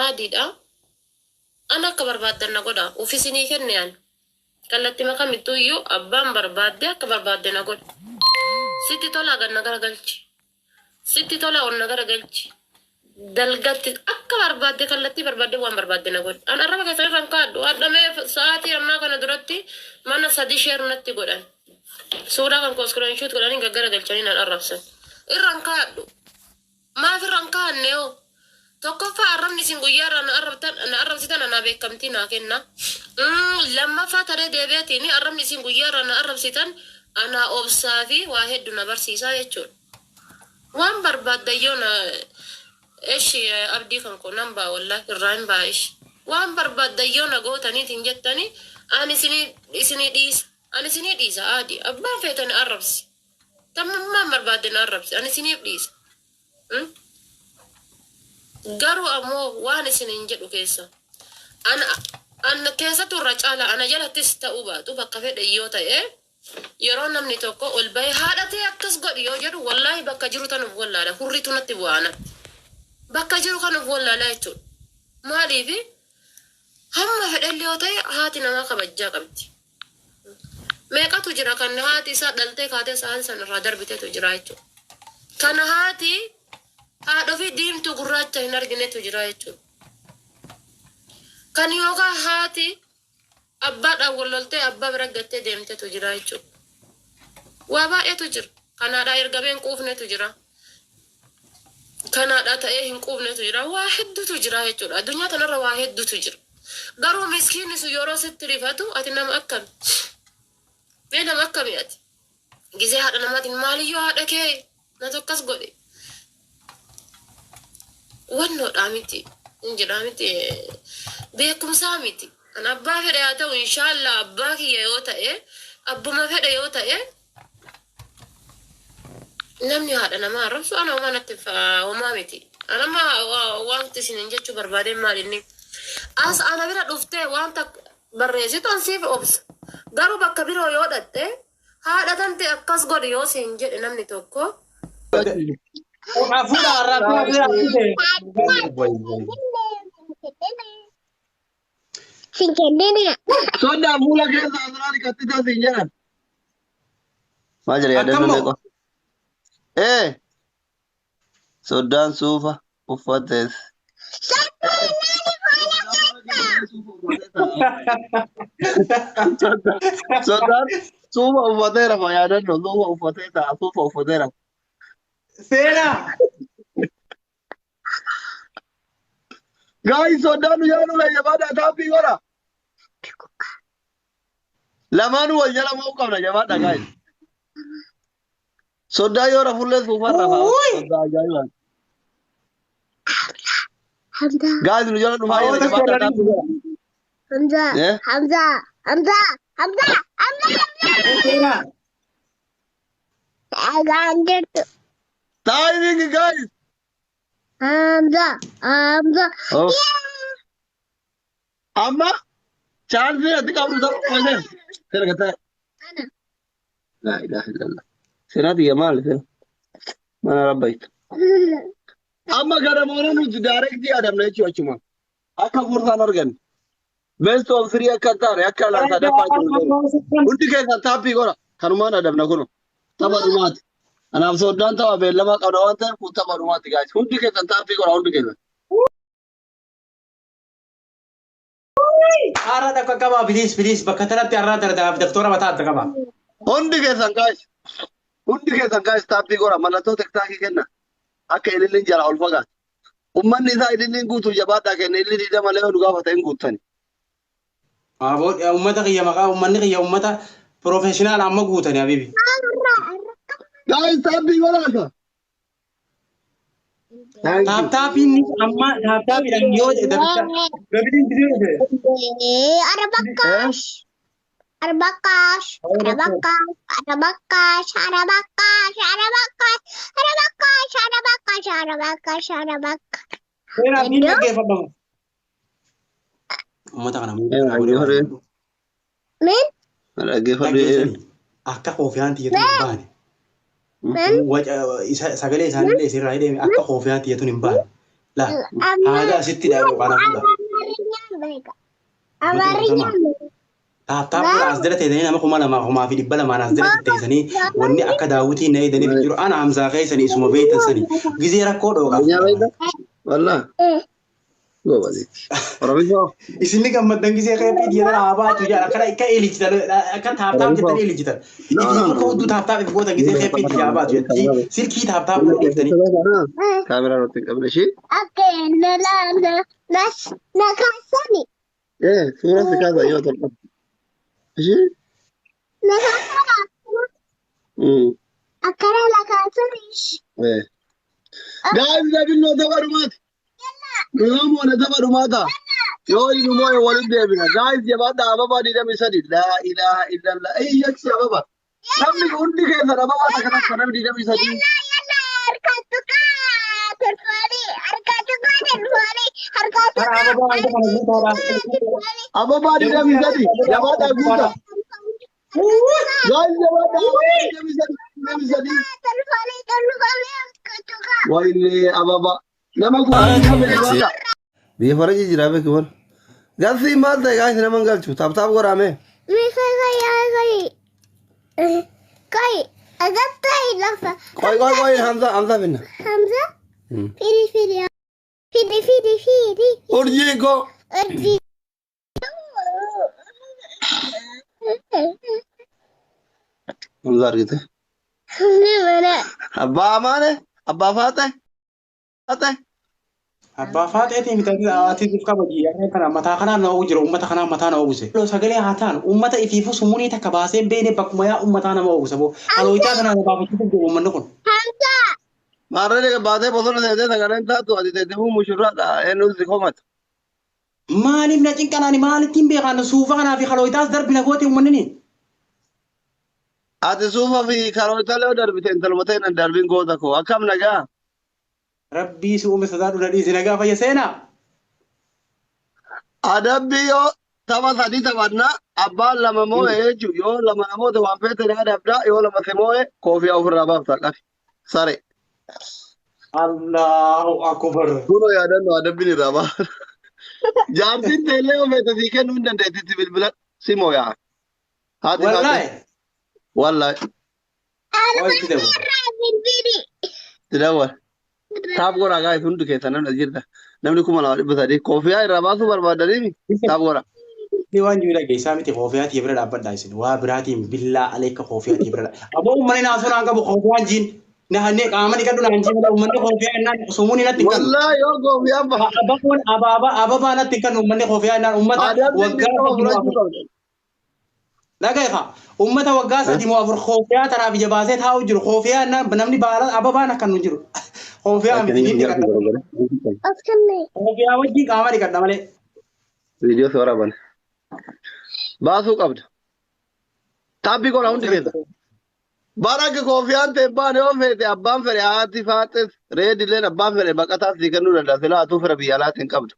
Aadiidha. Ana akka barbaaddan na godha. Uf isinii kenne ani. Kallattima kamittuu iyyuu abbaan barbaadde akka barbaadde na godhi. Sitti tolaa gad na garagalchi. Sitti tolaa ol na garagalchi. Dalgatti akka barbaadde kallattii barbaadde waan barbaadde na godhi. An arraba keessan irra hin kaadhu. Hadha mee sa'aatii ammaa kana duratti mana sadi sheer natti godhan. Suuraa kan koo screenshot godhanii gaggaragalchanii nan arrabsan. Irra hin kaadhu. Maaf irra hin kaa'anne hoo? Tokkoffaa arrabni isin guyyaa irraa na arrabtan na arrabsitan anaa beekamtii naa kenna. Lammaffaa taree deebi'atiin arrabni isin guyyaa irraa na arrabsitan anaa obsaa fi waa heddu na barsiisaa jechuudha. Waan barbaaddan yoo na eshi abdii kan koo nan ba'a wallahi irraa hin ba'a eshi. Waan barbaaddan yoo na gootaniitiin jettani ani isinii isinii dhiisa. Ani isinii dhiisa aadi abbaan feetan arrabsi. Tammummaan barbaadde na arrabsi. Ani isiniif dhiisa. Garuu ammoo waan isiniin jedhu keessa ana an keessattuu irra caala ana jalattis ta'uu baatu bakka fedhe yoo ta'e yeroo namni tokko ol bahee haadha tee akkas godhi yoo jedhu wallaahi bakka jiru tan of wallaala hurriitu natti bu'a anatti. Bakka jiru kan of wallaala jechuudha. Maaliif hamma fedhellee yoo ta'e haati namaa kabajjaa qabdi. Meeqatu jira kan haati isaa dhaltee kaatee sa'aan san irraa darbitetu jira jechuudha. Kan haati haadha ofii diimtuu gurraacha hin arginetu jira jechuudha. Kan yookaan haati abbaadhaan wal loltee abbaa bira gattee deemtetu jira jechuudha. Waa baay'eetu jira. Kan haadhaa ergamee hin quufnetu jira. Kan haadhaa ta'ee hin quufnetu jira. Waa hedduutu jira jechuudha. Addunyaa tanarra waa hedduutu jira. Garuu miskiinni sun yeroo sitti rifatu ati nama akkami? Mee nama akkami ati? Gizee haadha namaatiin maaliyyoo haadha kee natu akkas godhe. Wannoodhaa miti. Hin jedhaa miti. Beekumsaa miti. An abbaa fedhe haa ta'u inshaallah abbaa kiyya yoo ta'e abbuma fedhe yoo ta'e Namni haadha namaa arrabsu ana homaa natti hin homaa miti. Ana amma wanti isiniin jechuu barbaadeen maal inni as ana bira dhuftee wanta barreessitu an siif obsa. Garuu bakka biroo yoo dhatte haadha tante akkas godhi yoo siin jedhe namni tokko Fuudha arraabbii bira fide. Sin kennina. Soddaa fuula keessa asirraa dhiqattita siin jedhan. Maal jedha yaadannoo Akkammoo? meeqa? Ee soddaan suufa uffates. Soddaan suufa uffatee rafa yaadannoo suufa uffatee ta'a suufa uffatee rafa. Seenaa. Gaa'ii soddaan nu yaaduu jabaadhaa taappii godha. Lamaanuu wal jala mo'uu qabna jabaadhaa gaa'ii. Soddaan yoo rafullee suufaan rafa. Uuy! Soddaa ajaa'ibaati. Hamza. Gaa'ii nu jala dhufaa jira Hawwata jabaadhaa seeranii taappii godha. Hamza. Eh? Hamza. Hamza. Hamza. Hamza. Seenaa. Dhagaan jirtu. Timing guys. Hamza. Hamza. Oh. Amma chaansii ati qabdu tapha qooseen. Sira gataa. Ana. Laa ilaaha illallah. Seenaa tiyya maali sena? Mana rabbaytu. Amma gara moona nuti daarektii adamna jechuudha achuma. Akka fursaan arganne. Best of three akka hin taane akka alaan sadaffaa jiru garuu. Hundi keessan taappii godha. Kanumaan adabna kuno. Tapha dhumaati. Kanaaf soddaan tapha beellamaa qabna waan ta'eef kun tapha dhumaati guys. Hundi keessan taappii godha hundi keessan. Har'a dhaqqa qabaa biliis biliis bakka tanatti har'a dardaaf daftoora mataa adda qabaa. Hundi keessan guys. Hundi keessan guys taappii godha. Mallattoo tiktaakii kenna. Akka ililliin jalaa ol fagaatu. Ummanni isaa ililliin guutuu jabaadhaa kenna. Ililli diida malee yoo nu gaafata hin guuttani. Aboo uummata kiyya maqaa uummanni kiyya uummata piroofeeshinaala amma guutani habibi. Guys taappii godhaa ka. Thank you. Taaptaapiin amma taaptaapiidhaan yoo dabicha dabiliin bisee dhufe. Arbakash. Arbakash. Arbakash. Arbakash. Arbakash. Arbakash. Arbakash. Arbakash. Arbakash. Arbakash. Seenaa fi Iddoo? dhaggeeffadhamu. Uummata kana Eh, dhaggeeffadhu. Min? Dhaggeeffadhu. dhaggeessanii akka koofiyaan tiyyatuun hin baane. Min? Waca sagalee isaaniillee isirraa hidheeme akka koofiyaan tiyyatuun hin baane. La haada asitti dhaabu kana fuudha. አማርኛ Taap taap godha as jala teessanii nama 2000 2,200 as jala teessanii wanni akka daawwitii na eedaniif jiru ana Hamzaa keessanii isuma beektan sanii gizee rakkoo dhooqaaf. Oromiyaa beekta? Wallaa. Goobalitti. Oromiyaa. Isinni gammaddan gizee keeppii diina haa baatu jedha akkana akka eelichitan akka taap taap jettanii eelichitan. No, no, Ifi no. akka hudduu taap taap if gootan gizee keeppii diina haa baatu jetti silkii taap taap godhu dhiiftanii. Kaameraa irratti hin qabne ishee. Okay, na na na na nakaasani Suura si kaasa yoo tolfatu. Ishee. nakaasana akkana nakaasani. Guys, dabinnoo tapha dhumaati. Nuyoommoo tapha dhumaata. Yoo inni moo'e walitti deebina. Guys, jabaadha ababaa 23. Laa ilaaha illallah. Iyyaksi ababa. Namni hundi keessan ababaa takka takka namni 23. Yalla yalla harka tuqaa telefoonii harka tuqaa telefoonii harka Karaa tuqaa ababaa hanga kana guutaadha. Ababaa 23. Jabaadha guuta. Guys, jabaadha ababaa 23. 23. telefoonii telefoonii harka tuqaa. Wayne ababa. Nama kumaan qabe jabaadha. Biyya farajii jira beeku wal. Galfii maal ta'e guys nama hin galchu. Taap taap godhaame. Mi kai kai kai kai agattai lafa. Qoy qoy qoy Hamza Hamza finna. Hamza firi firi firi firi firi Urjii koo. urjii. Hamza argite. Ni mana. Abbaa amaane abbaa faaxe. Faaxe. Abbaa faaxeetii miti ati if kabaji kana mataa kanaan na jira uummata kanaan mataa na uwwise. Sagalee haa ta'an uummata ifiifuu sumuunii takka baasee hin beekne bakkuma yaa uummataa nama uwwisa boo. Halooyitaa kanaan na baafachuuf jiru uummanni kun. Hamza. Maarree baatee bosona seetee sagaleen taatu ati teessifuu mushurraadha eenyuun si komata. Maaliif na cinqanaani maalittiin beekaan suufa kanaa fi halooyitaas darbina goote uummanni ni. Ati suufa fi karoota lee darbite intaluma ta'e nan darbiin goota koo akkam nagaa. Rabbii si uume sodaadhu na dhiisi nagaa fayya seenaa. Adabbii yoo tapha sadii taphannaa abbaan lama moo'e jechuun yoo lama namoota waan feete ni adabda yoo lama si moo'e koofiyaa ofirraa baafta qabi. Sare. Allahu akbar. Kunoo yaadannoo adabbiin irraa ba'a. Jaartiin teellee yoo feete sii kennuu hin dandeettitti bilbila si moo'aa. Haati Wallaahi. faate. Wallaahi. Waa itti dabu. Irraa bilbili. Tidawwal. Taap godhaa guys hundi keessan namni as jirta. Namni 2300 koofiyaa irraa baasuu barbaadaniimi taap godhaa. Inni waan jiru dhageessaa miti koofiyaa tiyya bira dhaabbadhaa isin waa biraatiin billaa aleekka koofiyaa tiyya bira dhaabbadhaa. Aboo uummanni naasuu naan qabu koofiyaan jiin. Na hannee qaama dhiqadhu naan jiin malee uummanni koofiyaa innaan sumuun natti hin kennu. Wallaahi yoo koofiyaan baha. Ababoon abaabaa ababaa natti hin kennu uummanni koofiyaa innaan uummata Adabbiin waggaa dirqama 3 moo fudhachuu 4. qabda. Dhagayefa uummata waggaa 3 moo 4 koofiyaa tanaaf ija baasee taa'u jiru koofiyaa innaan namni baala ababaan akka nu jiru. Koofiyaa miti niin dhiqadha. Of kenne. Koofiyaa wajjin qaama dhiqadha malee. Viidiyoo si waraaban. Baasuu qabda. Taabbii godha hundi keessa. Bara akka koofiyaan ta'e baane yoo feete abbaan fedhe haati faaxes reedilleen abbaan fedhe baqataas sii kennuu danda'a. Silaa atuu fira biyya alaatiin hin qabdu.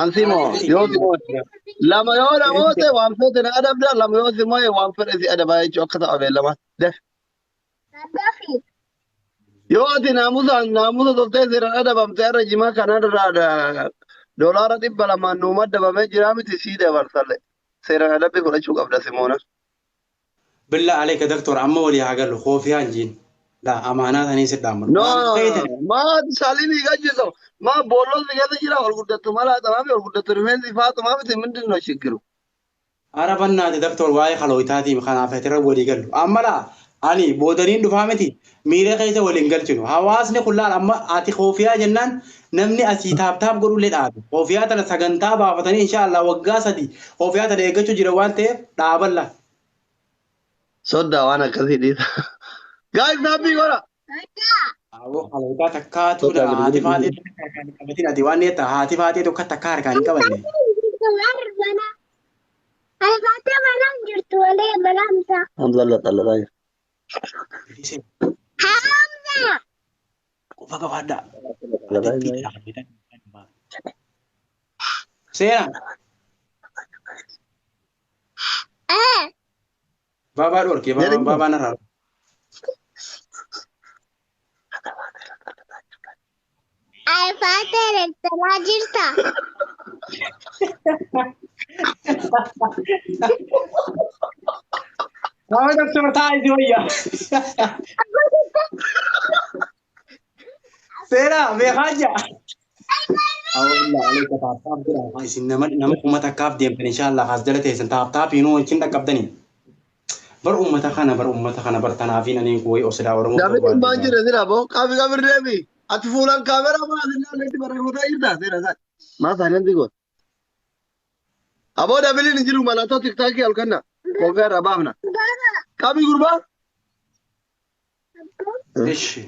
Ansi moo yoo si moo'e lama yoo namoote waan feete na adabda lama yoo si moo'e waan fedhe si adabaa jechuu akka ta'a beellamaa. Def. Dafi. Yoo ati naamusaan naamusa toltee seeraan adabamte har'a jimaa kanarraa $200 nuu maddabamee jiraa miti sii dabarsalle. Seeraan adabbii fudhachuu qabda Simoona. Billaa aleeka doktor amma walii haa gallu koofiyaan jiin. La amaanaa tanii si dhaammadu. No, Waan feete maa salimii gajjiso maa boolloon si keessa jira ol guddattu malaa xamaami ol guddattu rifeensi faaxumaa miti mindin no shiggiru. Ara bannaati doktor waa'ee kalooyitaatiin kanaaf irra walii gallu. Amma laa ani boodaniin dhufaa miti miira keessa waliin galchinu. Hawaasni kun laal amma ati koofiyaa jennaan namni asii taap taap godhullee dhaabe. Koofiyaa tana sagantaa baafatanii inshaallah waggaa 3 koofiyaa tana eeggachuu jira waan ta'eef dhaaban laa. Soddaa waan akkasii dhiisa. Guys, taappii godha. Aboo kalooyitaa takkaatu Soddaa haati gadi faatee takka harkaan hin qabatin ati waan neetta haati faatee tokko takka harkaan hin qabanne. Mana. Albaatee mana jirtu malee mana Hamza. Hamza laxallaxaa jira. Hamza. Qofa qabaadhaa. Adabbii Seera. Baabaa dhorkee Jedhi. baabaa narraa. dheereffamaa jirta. Nama doktor taa'aa si wayya. Seenaa beekaa jira. Awwaallah alayka taap taap jira. Isin nama nama uummata akkaaf deemtan inshaallah as jala teessan taap taap inuu wajjin dhaqqabdanii. Bar uummata kana bar uummata kana bar tanaafiin aniin kuwai osilaa Oromoo Namni ta'uu kun maal baadde. jedhe sira boo qabi qabi deemi. Ati fuulaan kaameraa maa asirraa barreeffataa jirta seera isaa. Maa saayilantii goota. Aboo dabiliin hin jiru mallattoo tiktaakii ol kenna. Koofii irraa baafna. Qabi gurbaa. Ishi.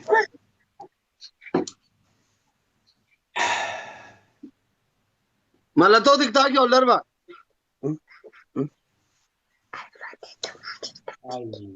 Mallattoo tiktaakii ol darba. Ayyi.